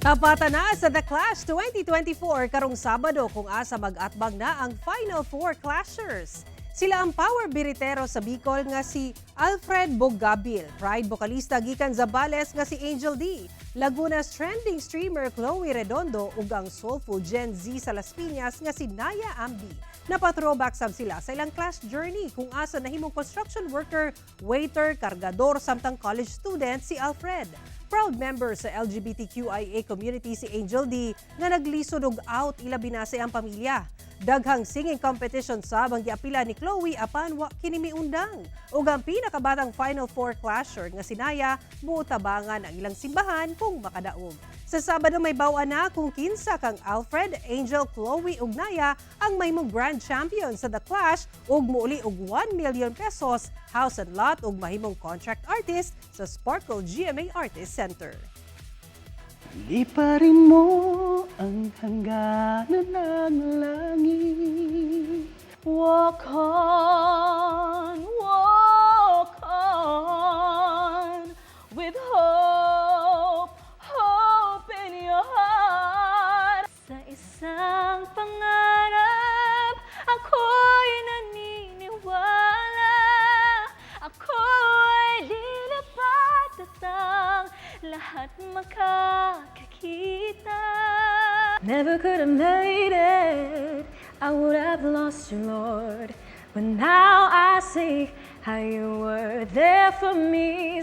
Tapatan na sa The Clash 2024 karong Sabado kung asa mag-atbang na ang Final Four Clashers. Sila ang power biritero sa Bicol nga si Alfred Bogabil, pride vocalista gikan Zambales nga si Angel D, Laguna's trending streamer Chloe Redondo ug ang soulful Gen Z sa Las Piñas nga si Naya Ambi. Napa-throwback sab sila sa ilang clash journey kung asa nahimong construction worker, waiter, kargador samtang college student si Alfred. Proud member sa LGBTQIA community si Angel D nga naglisod og out ilabi na sa iyang pamilya. Daghang singing competition sab ang giapila ni Chloe apan wa kini miundang. Ug ang pinakabatang Final Four clasher nga si Naya, tabangan ang ilang simbahan kung makadaog. Sa Sabado mahibaw-an na kung kinsa kang Alfred, Angel, Chloe ug Naya ang mahimong grand champion sa The Clash ug muuli og 1 million pesos, house and lot ug mahimong contract artist sa Sparkle GMA Artist Center. Liparin mo ang hangganan ng langit. Walk on with hope, hope in your heart. Sa isang pangarap, ako'y naniniwala. Ako'y lilipad at ang lahat makakakita. Never could have made it, I would have lost you, Lord. But now I see how you were there for me.